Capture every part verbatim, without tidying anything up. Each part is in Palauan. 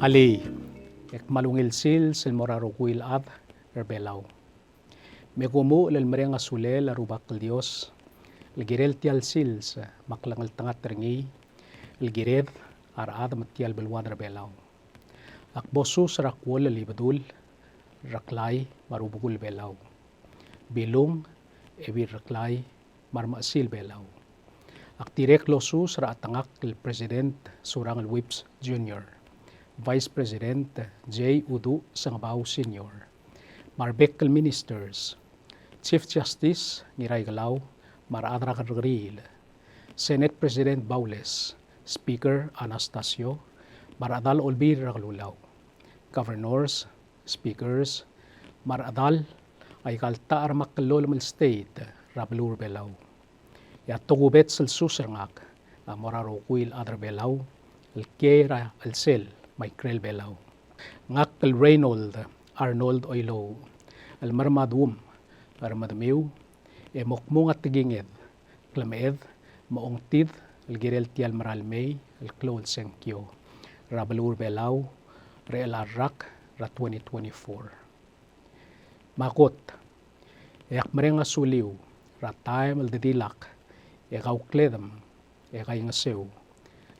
Alii, e kmal ungil sils el mo er a rokui el chad er Belau. Me kumuchel el mereng a sulel a Rubak el Dios el kirel tia el sils me a klengeltengat er ngii el kired a rechad me tia el beluad er Belau. Ak bo sus er a kuoll el Ibedul, Reklai me a Rubekul Belau, Bilung Ebil Reklai me a Remechesil Belau. Ak dirrek el osus er a chetengakl el President Surangel Whipps Junior, Vice President J. Uduch Sengebau Senior, me a rebek el Ministers, Chief Justice Ngiraikelau me a rechad er a kerrekeriil, Senate President Baules, Speaker Anastacio me a rechedal Olbiil er a Kelulau, Governors, Speakers me a rechedal aika el ta er a meklolem el state er a beluu er Belau. E a tokubets el sus er ngak a mo er a rokui el chad er Belau el kiei er a chelsel me a ikrel Belau. Ngak el Raynold Arnold Oilouch el mer a Maduum er a Medemiu, e mo kmung a tekinged, klemeched me a ongtid el kirel tia el mera el mei el klou el sengkio er a beluu er Belau er chelecha el rak er a twenty twenty-four. Me a kot, e ak mereng a suliu er a taem el dedilak e kaukledem e kaingeseu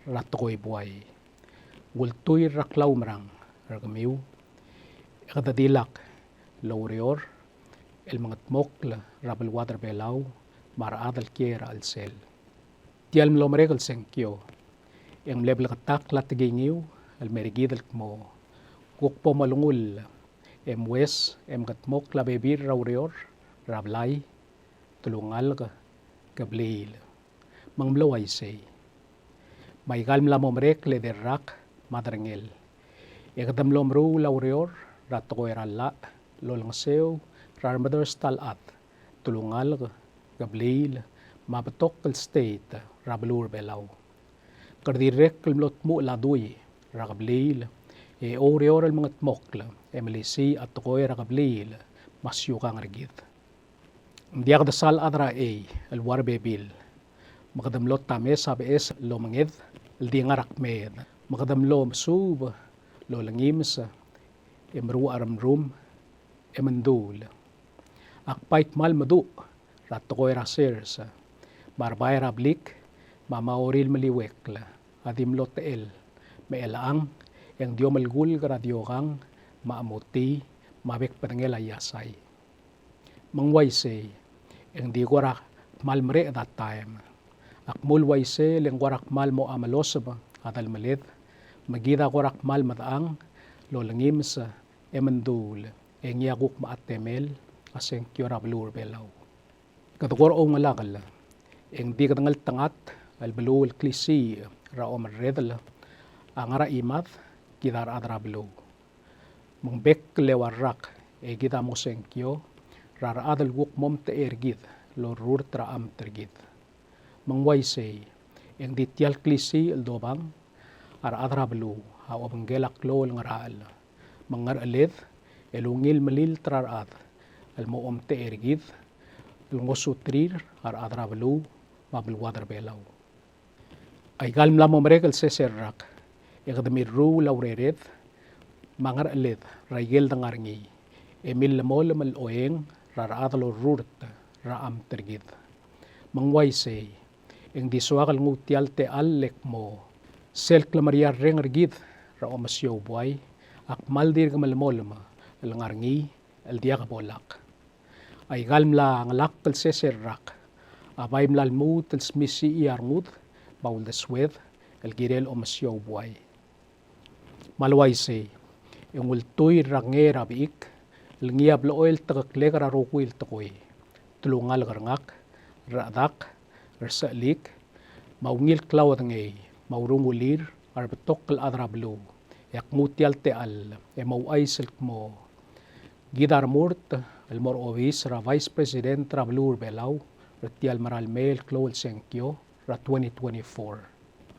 er a tekoi buai. Ultuil er a klaumerang er kemiu e kede dilak el oureor el mengedmokl er a beluad er Belau me a rechad el kiei er a chelsel. Tia el mlo merek el sengkio e ng mle bleketakl a tekingiu el mer kid el kmo, kuk bo molengull e moues e mengedmokl a bebil er a ureor er a blai, telungalek, kebliil. Me ng mlo uaisei. Me aika el mla mo merek el edei el rak me a derengel e kede mlo meruul a ureor er a tekoi er a llach el olengeseu er a remederes el ta el chad, telungalek, kebliil me a betok el state er a beluu er Belau. Kede dirrek el mlo dmuchel a dui er a kebliil e oureor el mengedmokl e melisiich a tekoi er a kebliil me a siukang er kid. Ng diak de sal chad er a chei el ua rebebil, me kede mlo tames a beches el omenged el di ngar a kmeed, me kede mlo mesuub el olengimes e meruul a remrum e menduul. Ak bai kmal meduch er a tekoi er a sers me a rebai er a blik me a maurir el meliuekl a di mlo techel me chelechang e ng di omelkulk er a diokang me a chemutii me a bek bedengel a iasai. Me ng uaisei, e ng di kora kmal mereched a taem. Ak mle uaisei le ng kora kmal mo chameloseb a delmeled, me kid a kora kmal medechang el olengimes e menduul e ngii a kuk mecha temel a sengkio er a beluu er Belau. Kede kora oungelakel e ng di kede ngeltengat el beluu el klisiich er a omerredel a ngar a chimad kid a rechad er a beluu. Me ng bek el eua el rak e kid a mo sengkio er a rechad el kuk mo omtechei er kid el orrurt er a chemt er kid. Me ng uaisei, e ng di tia el klisiich el dobang a rechad er a beluu a obengkel a klou el ngerachel me ng ngerecheled el ungil melilt er a rechad el mo omtechei er kid el ngosuterir a rechad er a beluu me a beluad er Belau. Aika el mla mo merek el sesei el rak e kede mirruul a urered me a ngerecheled er aike el dengar er ngii e millemolem el oeng er a rechad el orrurt er a chemt er kid. Me ng uaisei, e ng di soak el nguu tia el techall el kmo sel klemeriarreng er kid er a omesiou buai a kmal dirk melemolem el ngar er ngii el diak bo lak. Aika el mla ngelakl el sesei el rak a bai mla lmuut el smisichii a rengud me a uldesued el kirel omesiou buai. Me a le uaisei, e ng ultuil er a kengei er a bechik el ngii a blechoel tekeklek er a rokui el tekoi, telungalek er ngak, rechedak, resechelik, me a ungil klaodengei me a urungulir a rebetok el chad er a beluu, e ak nguu tia el techall e mo ouchais el kmo kid a remurt el mo er a obis er a Vice President er a beluu er Belau er tia el mera el mei el klou el sengkio er a twenty twenty-four.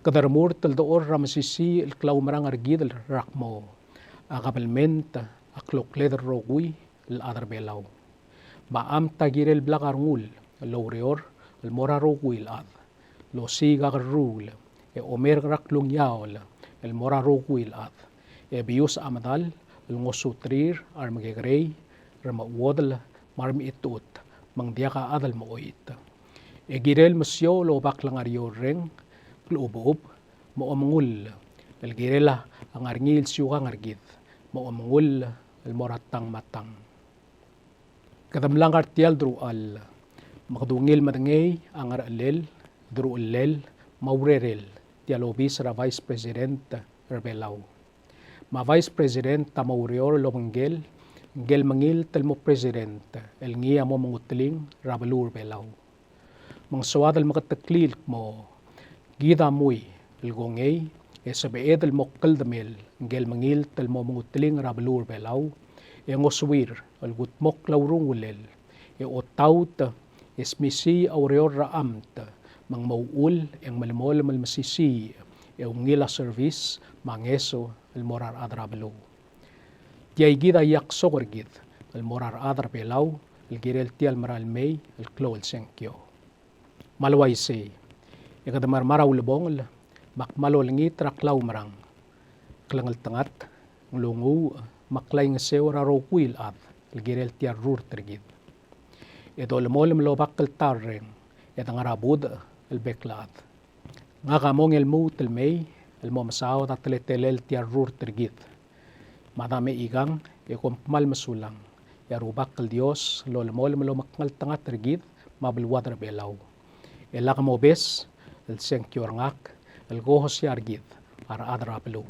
Kede remurt el dechor er a mesisiich el klaumerang er kid er a kmo a kabelment a klokled el rokui el chad er Belau. Me a chemt a kirel blak a rengul el oureor el mo er a rokui el chad el osiik a kerruul e omerk er a klungiaol el mo er a rokui el chad. e bius a medal el ngosuterir a remekekerei, remechuodel, me a remechitechut, me ng diak a chad el mechoit. E kirel mesiou el obakl a ngar er eou el reng, klechubechub, me a omengull, el kirel a ngar er ngii el siukang er kid, me a omengull el mo er a tang me a tang. Kede mla ngar tia el deruchall, me kede ungil medengei a ngerechelel, deruchellel, me a urerel tia el obis er a Vice President er Belau. Me a Vice President a mo oureor el obengkel, ngkel mengilt el mo President, el ngii a mo menguteling er a beluu er Belau. Me ng soad el meketeklii el kmo, kid a mui el kongei e sebeched el mo kldemel ngkel mengilt el mo menguteling er a beluu er Belau, e ngosuir el kudmokl a urungulel, e otaut e smisii a ureor er a amt, me ng mo uchul e ng melemolem el mesisiich e ungil a service me a ngeso el mo er a rechad er a beluu. Tia kid a iaksok er kid el mo er a rechad er Belau el kirel tia el merael mei el klou el sengkio. Me a le uaisei, e kede mermang er a ulebongel, me ak kmal olengit er a klaumerang, klengeltengat, nglunguuch, me a klaingeseu er a rokui el chad el kirel tia el rurt er kid. E dolemolem el obakl el ta el reng, e de ngar er a budech el bek el chad. Ngak a mong e lmuut el mei el mo mesaod a teletelel tia el rurt er kid. Me a dam e ikang e kom kmal mesulang, e a Rubak el Dios a lolemolem el omekngeltengat er kid me a beluad er Belau. E lak mobes el sengkio er ngak el kohosiar kid a rechad er a beluu.